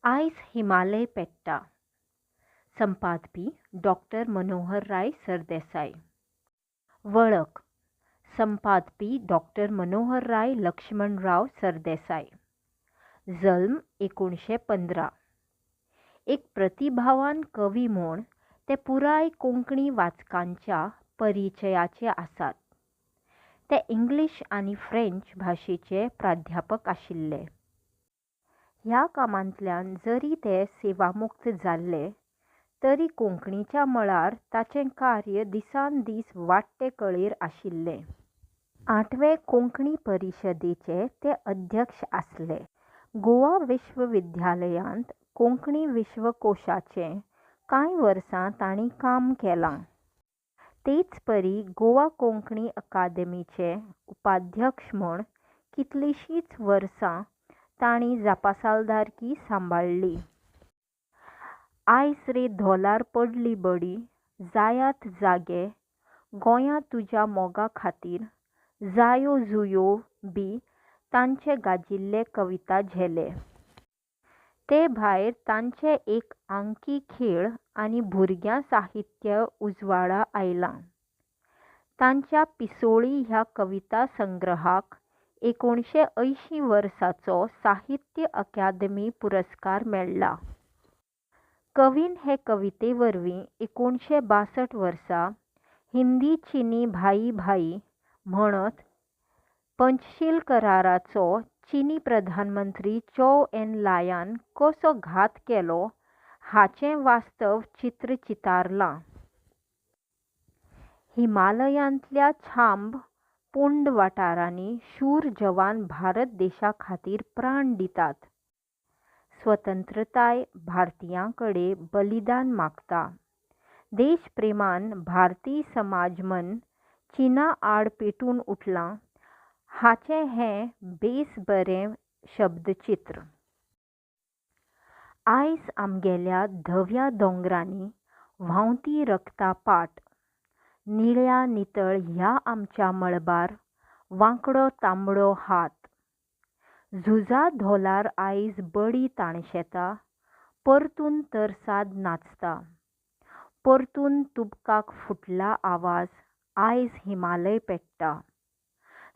आयज हिमालय पेट्टा. संपादपी डॉक्टर मनोहरराय सरदेसाय. वळख, संपादपी डॉक्टर मनोहरराय लक्ष्मणराव सरदेसाय. जल्म 1915. एक प्रतिभावान कवी म्हूण ते पुराय कोंकणी वाचकांच्या परिचयाचे आसात. ते इंग्लीश आनी फ्रेंच भाशेचे प्राध्यापक आशिल्ले. ह्या कामांतल्यान जरी ते सेवामुक्त जाल्ले तरी कोंकणीच्या मळार ताचें कार्य दिसान दीस वाडटे कळेर आशिल्लें. आठवे कोंकणी परिशदेचे ते अध्यक्ष आसले. गोवा विश्वविद्यालयांत कोंकणी विश्वकोशाचें कांय वर्सां तांणी काम केलां. तेचपरी गोवा कोंकणी अकादेमीचे उपाध्यक्ष म्हूण कितलिशींच वर्सां तांणी जापसालदारकी सांबाळ्ळी. आयज रे धोलार पडली बडी, जायात जागे, गोंया तुज्या मोगा खातीर, जायो जुयो बी तांचे गाजिल्ले कविता झेले. ते भायर तांचे एक आंकी खेळ आनी भुरग्यां साहित्यय उजवाडा आयलां. तांच्या पिसोळीं ह्या कविता संग्रहाक 1980 वर्साचो साहित्य अकादेमी पुरस्कार मेळ्ळा. कवीन हे कविते वरवीं 1962 वर्सा हिंदी चिनी भाई भाई म्हणत पंचशील कराराचो चिनी प्रधानमंत्री चोव एन लायान कसो घात केलो हाचें वास्तव चित्र चितारलां. हिमालयांतल्या छांब, पुंड वाठारांनी शूर जवान भारत देशा खातीर प्राण दितात. स्वतंत्रताय भारतीयां कडेन बलिदान मागता. देशप्रेमान भारतीय समाजमन चीना आड पेटून उठलां हाचें हें बेस बरें शब्दचित्र. आयज आमगेल्या धव्या दोंगरांनी व्हांवती रगता पाट, निळ्या नितळ ह्या आमच्या मळबार वांकडो तांबडो हात. झुजा धोलार आयज बडी ताणशेता, परतून तरसाद नाचता. परतून तुबकाक फुटला आवाज आयज हिमालय पेट्टा.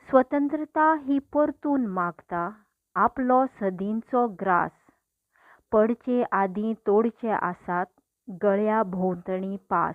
स्वतंत्रता ही परतून मागता आपलो सदींचो ग्रास. पडचे आदीं तोडचे आसात गळ्या भोंवतणी पास.